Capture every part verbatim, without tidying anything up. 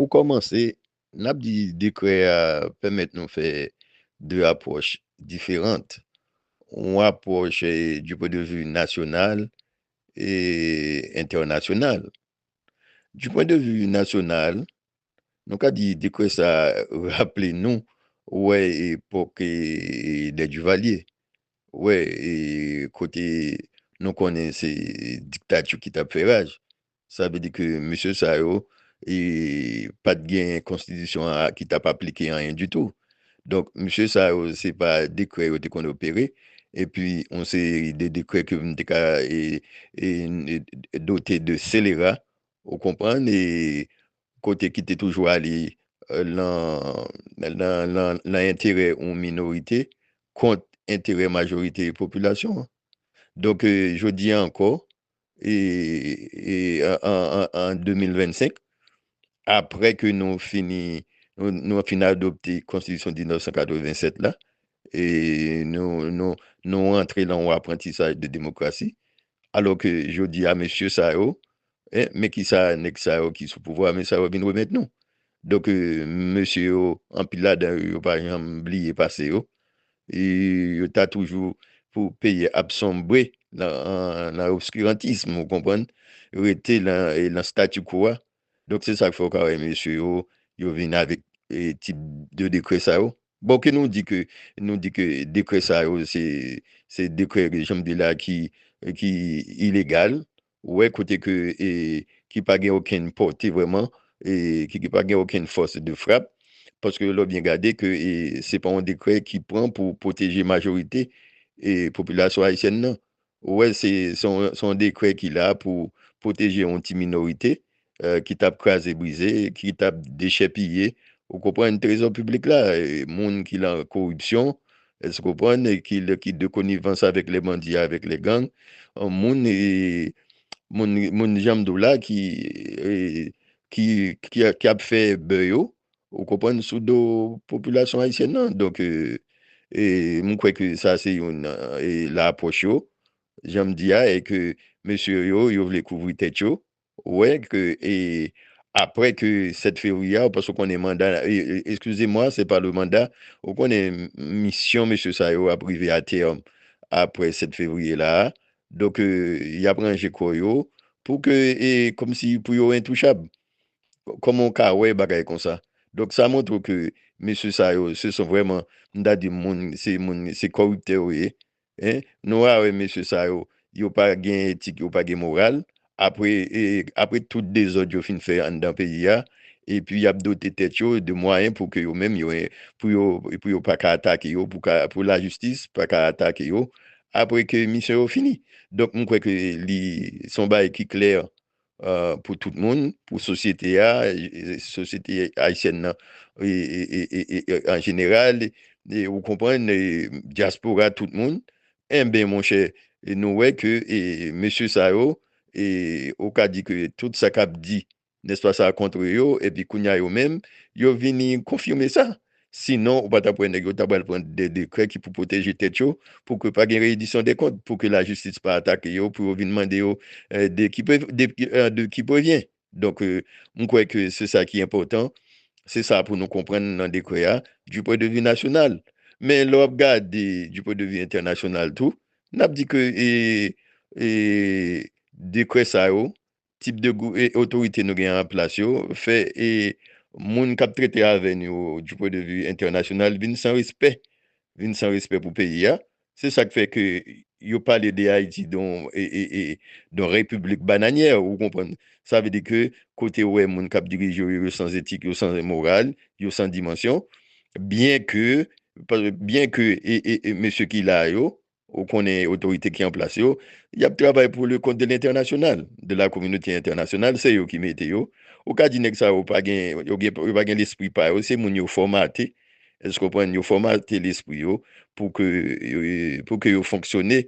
Pou kòmanse, n ap di dekrè a pèmèt nou fè de apwòch diferan. Yon apwòch, eh, du point de vue national e entènasyonal. Du point de vue national, nou ka di dekrè sa raple nou, wè, epòk, eh, dè Duvalier. Wè, eh, kote nou konnen se diktati ki t ap fè raj. Sa vle di ke mesye sa yo, eh, pa t gen konstitisyon a ki t ap aplike anyen ditou. Donk, mesye sa yo, se pa dekrè yo te konn opere, epi yon seri de dekrè ke m te ka, eh, eh, dote de selera, ou konprann, e kote ki te toujou ale, eh, lan, lan, lan, lan enterè yon minorite kont enterè majorite popilasyon an. Donk, eh, jodi a ankò, e, e, an, an, an, an de mil vennsenk, apre ke nou fini, nou, nou fin adopte konstitisyon diznèf san katrevennsèt la, e nou, nou, nou rantre lan yon aprantisaj de demokrasi, alò ke jodi a, mesye sa yo, eh, men kisa nèg sa yo ki sou pouvwa, men sa yo vin remèt nou. Donk, eh, mesye yo, anpil ladan yo, yo pa janm bliye pase yo. E yo ta toujou pou peyi ap sonbre nan, nan obskirantism, ou konprann? Rete nan, e nan statu quo a. Donk, se sa k fè w ka wè mesye yo, yo vin avèk, e, tip de dekrè sa yo. Bon, ke nou di ke, nou di ke dekrè sa yo, se, se dekrè, jan m di la, ki, ki ilegal, ou wè, kote ke, e, ki pa gen okenn pòte vrèman, e, ki, ki pa gen okenn fòs de frap, paske lè w byen gade ke, e, se pa yon dekrè ki pran pou pwoteje majorite, e, popilasyon ayisyèn nan. Ou wè, se, se yon, se yon dekrè ki la pou pwoteje yon ti minorite, e, ki t ap kraze brize, ki t ap dechèpiye, ou konprann, trezò piblik la, e, moun ki lan koripsyon, èske w konprann, e ki, ki de konivans avèk lè bandi, avèk lè gang, e, moun, e, moun, moun jan m di w la ki, e, ki, ki, ki ap fè bè yo, ou konprann, sou do popilasyon ayisyèn nan. Donk, e, e, m kwè ke sa se youn, e, lan apwòch yo, jan m di a, e ke mesye yo, yo vle kouvri tèt yo, wè ke, e, apre ke sèt fevriye a, paske w konnen manda, e, e, excusez-moi, c'est pas le mandat, ou konnen misyon mesye sa yo ap rive a tèm apre sèt fevriye la a. Donk, e, y ap ranje kò yo pou ke, e, kòmsi pou yo entouchab. Kòman w ka wè bagay konsa? Donk, sa montre w ke mesye sa yo, se son vrèman, m ta di moun, se moun, se kòriptè yo ye. Hein? Nou a wè mesye sa yo, yo pa gen etik, yo pa gen moral. Apre, e, apre tout dezòd yo fin fè anndan peyi a, epi y ap dote tèt yo de mwayen pou ke yo menm, yo, pou yo, pou yo pa ka atake yo, pou ka, pou lajistis pa ka atake yo, apre ke misyon yo fini. Donk, m kwè ke li, se yon bagay ki klè, e, pou tout moun, pou sosyete a, e, sosyete ayisyèn nan, e, e, e, e, e, an jeneral, e, ou konprann, e, dyaspora, tout moun, enben, monchè, e nou wè ke, e, mesye sa yo, e, ou ka di ke tout sa k ap di, nèspa, sa kontre yo, epi kounye a yo menm, yo vini konfime sa. Sinon, ou pa t ap wè nèg yo ta pral pran de dekrè ki pou pwoteje tèt yo, pou ke pa gen redisyon de kont, pou ke lajistis pa atake yo, pou yo vin mande yo, e, de ki pe-, de, e, de qui provient. Donk, e, m kwè ke se sa ki enpòtan, se sa pou nou konprann nan dekrè a, du point de vue national. Men lè w ap gade du point de vue entènasyonal tou, n ap di ke, e, e, dekrè sa yo, tip de gou-, e, otorite nou gen an plas yo, fè, e, moun k ap trete avè nou du point de vue entènasyonal vin san respè, vin san respè pou peyi a. Se sa k fè ke yo pale de Ayiti dan, e, e, e, dan repiblik bananyè, ou konprann. Sa vle di ke kote w wè moun k ap dirije yo, yo san etik, yo san moral, yo san dimansyon, byen ke, pa-, byen ke, e, e, e, mesye ki la yo, ou konnen otorite ki an plas yo, y ap travay pou le kont de lentènasyonal, de la kominote entènasyonal, se yo ki mete yo. Ou ka di nèg sa yo pa gen, yo gen, yo pa gen lespri pa yo, se moun yo fòmate. Èske w konprann? Yo fòmate lespri yo pou ke, pou ke yo fonksyone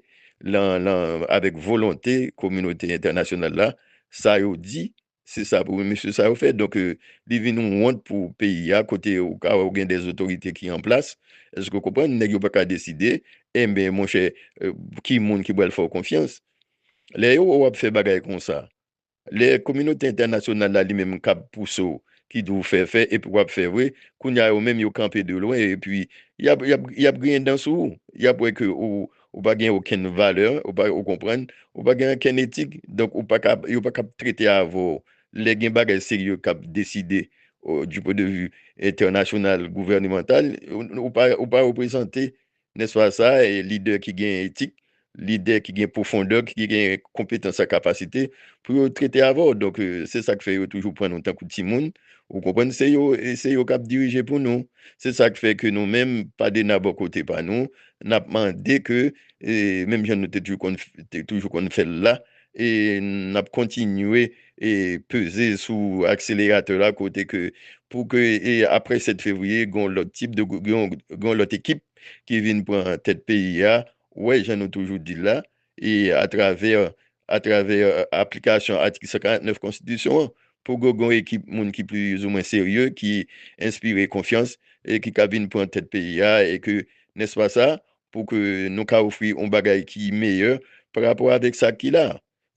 lan, lan, avèk volonte kominote entènasyonal la. Sa yo di, se sa pou mesye sa yo fè. Donk, e, li vin yon wont pou peyi a, kote ou ka, ou gen de otorite ki an plas. Èske w konprann? Nèg yo pa ka deside, enben, monchè, e, ki moun ki pral fè w konfyans? Lè yo wè w ap fè bagay konsa, lè kominote entènasyonal la li menm k ap pouse w, ki di w fè, fè, epi w ap fè vre. Kounye a, yo menm, yo kanpe de lwen, epi y ap, y ap, y ap griyen dan sou ou. Y ap wè ke ou, ou pa gen okenn valè, ou pa, ou konprann, ou pa gen okenn etik, donk ou pa ka, yo pa ka trete avè w. Lè gen bagay serye k ap deside, o, du point de vue entènasyonal, gouvènemantal, ou, ou pa, ou pa reprezante, nèspa sa, e lidè ki gen etik, lidè ki gen pwofondè, ki gen konpetans ak kapasite pou yo trete avè w. Donk, e, se sa k fè yo toujou pran nou tankou timoun. Ou konprann? Se yo, e se yo k ap dirije pou nou. Se sa k fè ke nou menm, Padena bò kote pa nou, n ap mande ke, e, menm jan nou te toujou konn, te toujou konn fè l la, e n ap kontinye, e, peze sou akseleratè la kote ke, pou ke, e, apre sèt fevriye, gen yon lòt tip de, gen yon, gen yon lòt ekip ki vin pran tèt peyi a, wè, jan nou toujou di l la, e atravè, atravè, e, aplikasyon atik san karant nèf konstitisyon an, pou gen yon ekip moun ki plizoumwen serye, ki enspire konfyans, e ki ka vin pran tèt peyi a, e ke, nèspa sa, pou ke nou ka ofri yon bagay ki meyè pa rapò avèk sa ki la.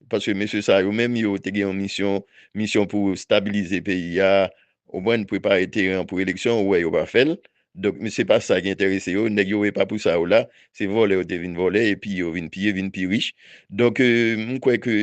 Paske mesye sa yo menm, yo te gen yon misyon, misyon pou stabilize peyi a, ou konprann, prepare teren an pou eleksyon, ou wè yo pa fè l. Donk, se pa sa ki enterese yo. Nèg yo, e pa pou sa yo la. Se vòlè yo te vin vòlè, epi yo vin piye, vin pi rich. Donk, e, m kwè ke